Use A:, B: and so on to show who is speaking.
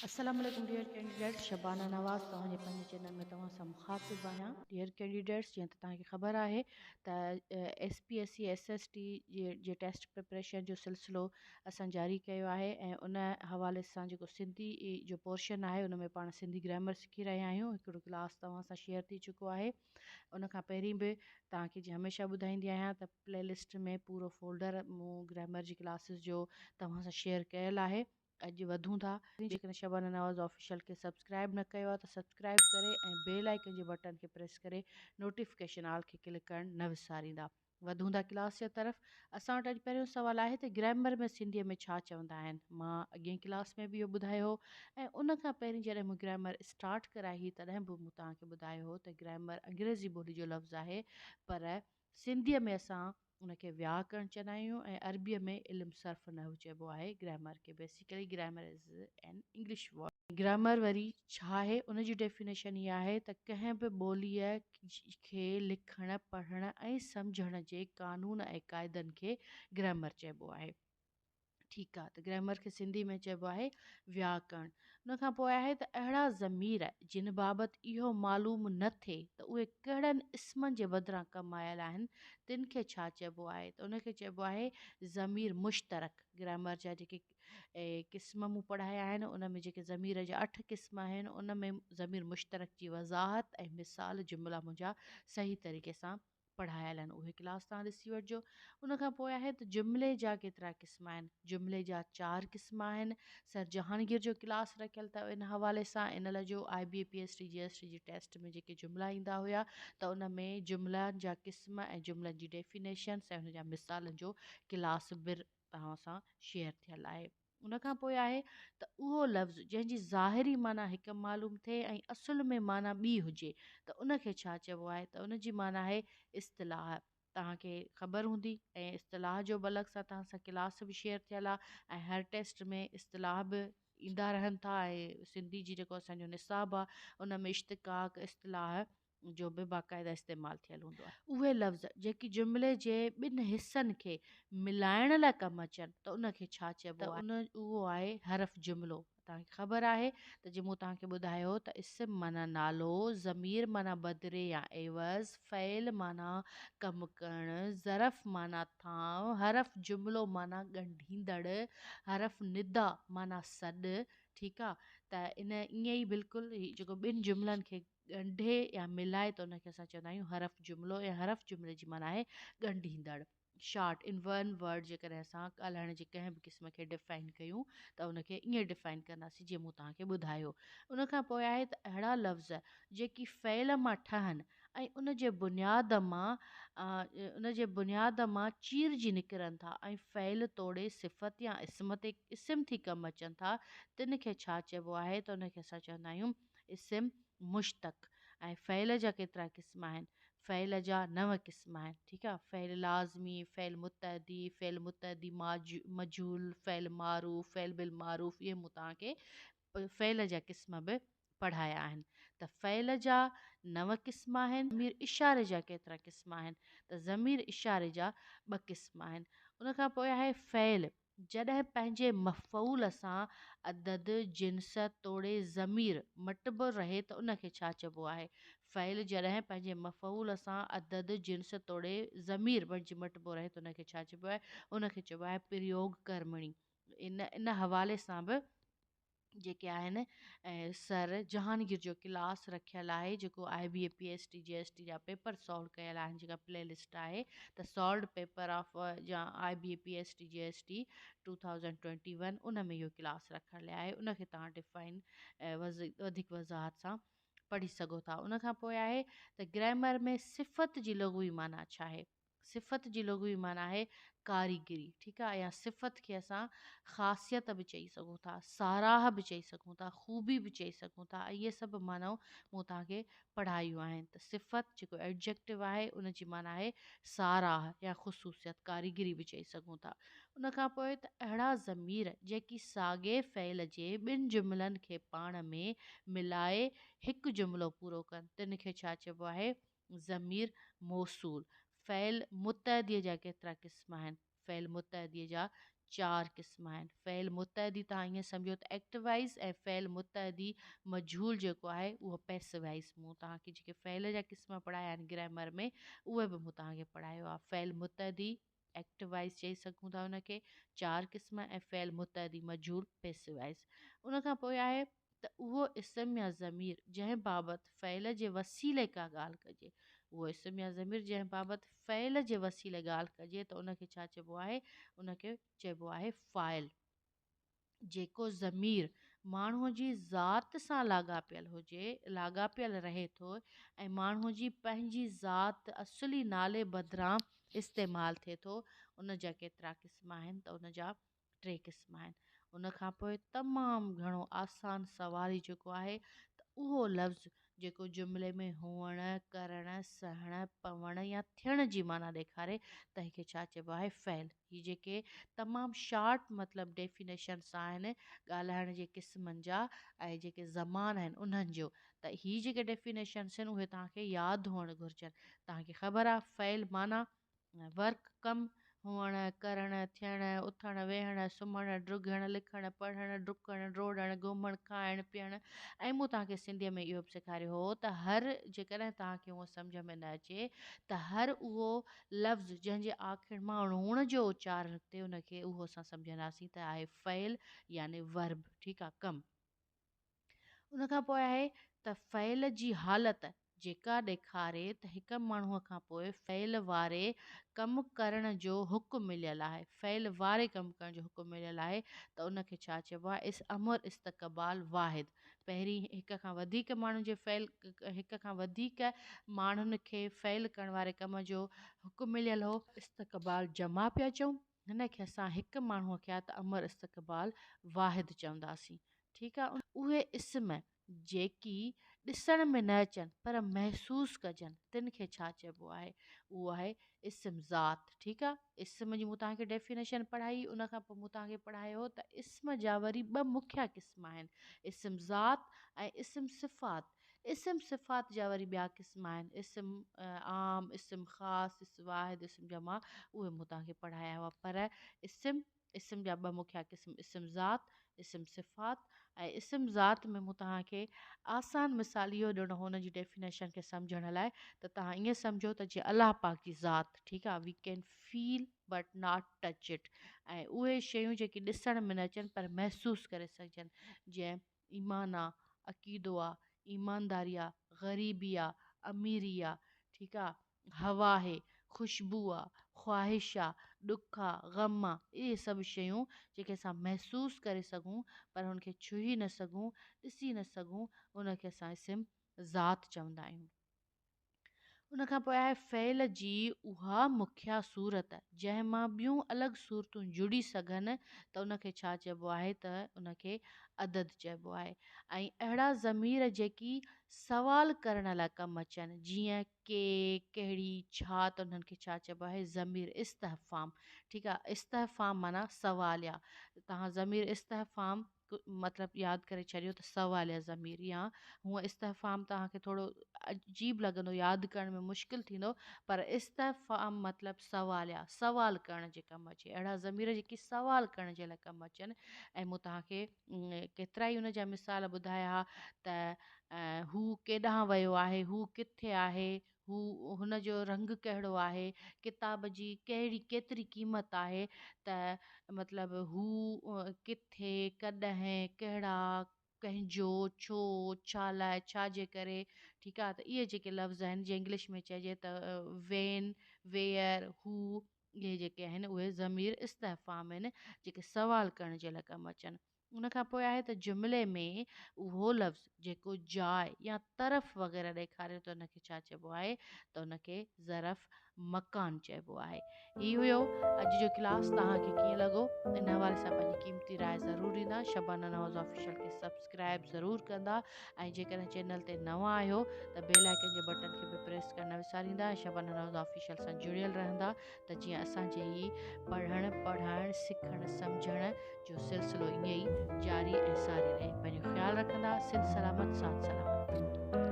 A: السلام عليڪم dear candidates Shabana Nawaz توهان جي پنهنجي چينل ۾ توهان سان مخاطب آهيان. ڊيئر ڪينڊيڊيٽس جيئن ته توهان کي خبر آهي ته S P S C S S T جي ٽيسٽ پريپريشن جو سلسلو اسان جاري ڪيو آهي ۽ ان حوالي سان جيڪو سنڌي جو پورشن آهي ان ۾ پاڻ سنڌي گرامر سکي رهيا آهيون. هڪڙو ڪلاس توهان سان شيئر ٿي چڪو آهي. ان کان پهرين به توهان کي جيئن هميشه ٻڌائيندي آهيان ته پلي لسٽ ۾ پورو فولڊر مون گرامر جي ڪلاسز جو توهان سان شيئر ڪيل آهي. اڄ وڌون ٿا. جيڪڏهن شبانه نواز آفيشل کي سبسڪرائب نه ڪيو آهي ته سبسڪرائب ڪري ۽ بيل آئيڪن جي بٽڻ کي پريس ڪري نوٽيفڪيشن آل کي ڪلڪ ڪرڻ نه وساريندا. وڌون ٿا ڪلاس جي طرف. اسان وٽ اڄ پهريون سوال آهي ته گرامر ۾ سنڌيء ۾ ڇا چوندا آهن؟ مان اڳئين ڪلاس ۾ به اهو ٻڌايو هو ۽ ان کان پهرين جڏهن مون گرامر اسٽارٽ ڪرائي هئي تڏهن به مون توهان کي ٻڌايو هو ته گرامر انگريزي ٻولي جو لفظ آهي پر سنڌيء ۾ اسان ان کي وياڪرڻ چوندا آهيون ۽ عربيء ۾ علم صرف نحو چئبو آهي گرامر کي basically grammar is an English word. Grammar وري ڇا آهي؟ ان جي ڊيفينيشن اها آهي ته ڪنهن به ٻوليء کي لکڻ، پڙهڻ ۽ سمجهڻ جي قانون ۽ قاعدن کي گرامر چئبو آهي. ٺيڪ آ ته گرامر کي سنڌي ۾ چئبو آهي وياڪرڻ. ان کان پوء آهي ته اهڙا ضمير جن بابت اهو معلوم نه ٿئي ته اهي ڪهڙن اسمن جي بدران ڪم آيل آهن تن کي ڇا چئبو آهي ته ان کي چئبو آهي ضمير مشترڪ. گرامر جا جيڪي قسم مون پڙهايا آهن ان ۾ جيڪي ضمير جا اٺ قسم آهن ان ۾ ضمير مشترڪ جي وضاحت ۽ مثال جملا منهنجا صحيح طريقي سان پڙهايل آهن اهي ڪلاس توهان ڏسي وٺجو. ان کان پوء آهي ته جملي جا ڪيترا قسم آهن. جملي جا چار قسم آهن. سر جهانگير جو ڪلاس رکيل اٿو ان حوالي سان ان لاء جو I B A P S T G S T جي ٽيسٽ ۾ جيڪي جملا ايندا هيا ته ان ۾ جملن جا قسم ۽ جملن جي ڊيفينيشنس ۽ ان جا مثالن جو ڪلاس به توهان سان شيئر ٿيل آهي. ان کان پوء آهي ته اهو لفظ جنهن جي ظاهري معنيٰ هڪ معلوم ٿئي ۽ اصل ۾ معنيٰ ٻي هجي ته ان کي ڇا چئبو آهي ته ان جي معنيٰ آهي اصطلاح. توهان کي خبر هوندي ۽ اصطلاح جو به الڳ سان توهان سان ڪلاس به شيئر ٿيل آهي ۽ هر ٽيسٽ ۾ اصطلاح به ايندا رهن ٿا ۽ سنڌي جي جيڪو اسان جو نصاب آهي ان ۾ اشتقاق، اصطلاح، جو به باقاعده استعمال ٿيل هوندو آهي. اهي لفظ جيڪي جملي جي ٻن حصن کي ملائڻ لاء ڪم اچن ته ان کي ڇا چئبو آهي؟ ته ان اهو آهي حرف جملو. توهان کي خبر آهي ته جي مون توهان کي ٻڌايو هو ته اسم معنيٰ نالو، ضمير معنيٰ بدري يا عيوض، فعل معنيٰ ڪم ڪرڻ، ظرف معنيٰ ٿانء، حرف جملو معنيٰ ڳنڍيندڙ، حرف ندا معنيٰ سڏ، ٺيڪ آ ته ان ائين ئي بلڪل هي جيڪو ٻن جملن کي ڳنڍي يا ملائي ته ان کي اسان چوندا آهيون حرف جملو ۽ حرف جملي جي معنيٰ آهي ڳنڍيندڙ. شارٽ ان ون ورڊ جيڪڏهن اسان ڳالهائڻ جي ڪنهن به قسم کي ڊفائن ڪيون ته ان کي ائين ڊفائن ڪنداسين جيئن مون توهان کي ٻڌايو. ان کان پوء آهي ته اهڙا لفظ جيڪي فعل مان ٺهن ۽ ان جي بنياد مان ان جي بنياد مان چيرجي نڪرن ٿا ۽ فعل توڙي صفت يا اسم تي اسم ٿي ڪم اچن ٿا تن کي ڇا چئبو آهي ته ان کي اسان چوندا آهيون اسم مشتق ۽ فعل جا ڪيترا قسم آهن؟ فعل جا نو قسم آهن، ٺيڪ آهي، فعل لازمي، فعل متعدي، فعل متعدي مجهول، فعل معروف، فعل بالمعروف، اهي مون توهان کي فعل جا قسم به پڙهايا آهن ته فعل جا نو قسم آهن. ضمير اشاري جا ڪيترا قسم آهن؟ ته ضمير اشاري جا ٻه قسم آهن. ان کان پوء آهي فعل جڏهن پنهنجي مفعول سان عدد، جنس توڙي ضمير مٽبو رهي ته ان کي ڇا چئبو آهي؟ فعل جڏهن پنهنجي مفعول سان عدد، جنس توڙي ضمير بڻجي مٽبو رهي ته ان کي ڇا چئبو آهي؟ ان کي چئبو آهي پريوگ ڪرمڻي. ان ان حوالي سان به جيڪي آهن سر جهانگير جو ڪلاس رکيل آهي جيڪو I B A P S T G S T جا پيپر سالو ڪيل آهن جيڪا پلي لسٽ آهي ته سالوڊ پيپر آف جا I B A P S T G S T 2021 ان ۾ اهو ڪلاس رکيل آهي ان کي توهان ڊفائن وڌيڪ وضاحت سان پڙهي سگهو ٿا ان کان پوء آهي ته گرامر ۾ صفت جي لغوي معنيٰ ڇا آهي صفت جي لغوي معنيٰ آهي ڪاريگري، ٺيڪ آهي، يا صفت کي اسان خاصيت به چئي سگهون ٿا، ساراهه به چئي سگهون ٿا، خوبي به چئي سگهون ٿا ۽ اهي سڀ معنائون مون توهان کي پڙهايون آهن ته صفت جيڪو Adjective آهي ان جي معنيٰ آهي ساراهه يا خصوصيت، ڪاريگري به چئي سگهون ٿا. ان کان پوء ته اهڙا ضمير جيڪي ساڳئي فعل جي ٻن جملن کي پاڻ ۾ ملائي هڪ جملو پورو ڪن تن کي ڇا چئبو آهي؟ ضمير موصول. فعل متعديء جا ڪيترا قسم آهن؟ فعل متعديء جا چار قسم آهن. فعل متعدي توهان ائين سمجهو ته ايڪٽوائز ۽ فعل متعدي مجهول جيڪو آهي اهو پيسوائز. مون توهان کي جيڪي فعل جا قسم پڙهايا آهن گرامر ۾ اهي به مون توهان کي پڙهايو آهي. فعل متعدي ايڪٽوائز چئي سگهون ٿا ان کي چار قسم ۽ فعل متعدي مجهول پيسوائز. ان کان پوء آهي ته اهو اسم يا ضمير جنهن بابت فعل جي وسيلي ڪا ڳالهه ڪجي، اهو اسم يا ضمير جنهن بابت فعل جي وسيلي ڳالهه ڪجي ته ان کي ڇا چئبو آهي؟ ان کي چئبو آهي فاعل. جيڪو ضمير ماڻهوء جي ذات سان لاڳاپيل هجي، لاڳاپيل رهي ٿو ۽ ماڻهوء جي پنهنجي ذات اصلي نالي بدران استعمال ٿئي ٿو، ان جا ڪيترا قسم آهن ته ان جا ٽي قسم آهن. ان کان پوء تمام گهڻو آسان سوال هي جيڪو آهي ته اهو لفظ جيڪو جملي ۾ هئڻ، ڪرڻ، سهڻ، پوڻ يا ٿيڻ جي معنيٰ ڏيکاري تنهن کي ڇا چئبو آهي؟ فعل. هي جيڪي تمام شارٽ مطلب ڊيفينيشنس آهن ڳالهائڻ جي قسمن جا ۽ جيڪي زمان آهن انهن جو ته هي جيڪي ڊيفينيشنس آهن اهي توهان کي ياد هئڻ گهرجن. توهان کي خبر آهي فعل معنيٰ ورڪ، ڪم، هئڻ، ڪرڻ، ٿيڻ، اٿڻ، ويهڻ، سمهڻ، ڊگهڻ، لکڻ، پڙهڻ، ڊڪڻ، ڊوڙڻ، گهمڻ، کائڻ، پيئڻ ۽ مون توهان کي سنڌيء ۾ اهو به سيکاريو هو ته هر جيڪڏهن توهان کي هونء سمجهه ۾ نه اچي ته هر اهو لفظ جنهن جي آخر مان ڻ جو اچار نڪتي ان کي اهو اسان سمجهنداسين ته آهي فعل يعني Verb ٺيڪ آ ڪم. ان کان پوء آهي ته فعل جي حالت جيڪا ڏيکاري ته هڪ ماڻهوء کان پوء فعل واري ڪم ڪرڻ جو حڪم مليل آهي، فعل واري ڪم ڪرڻ جو حڪم مليل آهي ته ان کي ڇا چئبو آهي؟ اس امر استقبال واحد پهرين هڪ کان وڌيڪ ماڻهن جي فعل هڪ کان وڌيڪ ماڻهن کي فعل ڪرڻ واري ڪم جو حڪم مليل هو. استقبال جمع پيا چئون هن کي اسان هڪ ماڻهوء کي آ ته امر استقبال واحد چونداسين. ٺيڪ آ. اهي اسم جيڪي ڏسڻ ۾ نه اچن پر محسوس ڪجن تن کي ڇا چئبو آهي؟ اهو آهي اسم ذات. ٺيڪ آ. اسم جي مون توهان کي ڊيفينيشن پڙهائي ان کان پوء مون توهان کي پڙهايو ته اسم جا وري ٻه مکيه قسم آهن اسم ذات ۽ اسم صفات. اسم صفات جا وري ٻيا قسم آهن، اسم عام، اسم خاص، اسم واحد، اسم جمع، اهي مون توهان کي پڙهايا هئا. پر اسم، اسم جا ٻه مکيه قسم اسم ذات، اسم صفات ۽ اسم ذات ۾ مون توهان کي آسان مثال اهو ڏنو هو ان جي ڊيفينيشن کي سمجهڻ لاء ته توهان ائين سمجهو ته جيئن الله پاڪ جي ذات، ٺيڪ آهي، we can feel but not touch it ۽ اهي شيون جيڪي ڏسڻ ۾ نه اچن پر محسوس ڪري سگهجن جيئن ايمان آ، عقيدو آ، ايمانداري آ، غريبي آ، اميري آ، ٺيڪ آ، هوا آهي، خوشبو آ، خواهش آ، ڏک آ، غم آ، اهي سڀ شيون جيڪي اسان محسوس ڪري سگهون پر ان کي ڇهي نه سگهون، ڏسي نه سگهون، ان کي اسان اسم ذات چوندا آهيون. ان کان پوء آهي فعل جي اها مکيه صورت جنهن مان ٻيون الڳ صورتون جڙي سگهن ته ان کي ڇا چئبو آهي ته ان کي عدد چئبو آهي ۽ اهڙا ضمير جيڪي سوال ڪرڻ لاء ڪم اچن جيئن ڪي، ڪهڙي، ڇا ته انهن کي ڇا چئبو آهي ضمير استهفام ٺيڪ آهي استهفام معنيٰ سواليا توهان ضمير استهفام مطلب ياد ڪري ڇڏيو ته سواليه ضمير يا هونء استهفام توهان کي ٿورو عجيب لڳندو ياد ڪرڻ ۾ مشڪل ٿيندو پر استهفام مطلب سواليه سوال ڪرڻ جي ڪم اچي اهڙا ضمير جيڪي سوال ڪرڻ جي لاء ڪم اچن ۽ مون توهان کي ڪيترا ئي ان جا مثال ٻڌايا ها ته هو ڪيڏانهن ويو آهي هو ڪٿي آهي هو هن جو رنگ ڪهڙو آهي، ڪتاب جي ڪهڙي ڪيتري قيمت آهي ته مطلب هو ڪٿي، ڪڏهن، ڪهڙا، ڪنهن جو، ڇو، ڇا لاء، ڇا جي ڪري، ٺيڪ آهي ته اهي جيڪي لفظ آهن جيئن انگلش ۾ چئجي ته وين، ويئر، هو اهي جيڪي آهن اهي ضمير استهفام آهن جيڪي سوال ڪرڻ جي لاء ڪم اچن. ان کان پوء آهي ته جملي ۾ اهو لفظ جيڪو جاء يا طرف وغيره ڏيکاري ته ان کي ڇا چئبو آهي ته ان کي ظرف مڪان چئبو آهي. هي هيو اڄ جو ڪلاس توهان کي ڪيئن لڳو ان حوالي سان پنهنجي قيمتي راء ضرور ڏيندا شبانه نواز آفيشل کي سبسڪرائب ضرور ڪندا ۽ جيڪڏهن چينل تي نوان آهيو ته بيل آئيڪن جي بٽن کي به پريس ڪرڻ نه وساريندا ۽ شبانه نواز آفيشل سان جڙيل رهندا ته جيئن اسان جي هي پڙهڻ، پڙهائڻ، سکڻ، سمجهڻ جو سلسلو ائين ئي جاري ۽ ساري رهي. پنهنجو خيال رکندا. سنڌ سلامت ساٿ سلامت.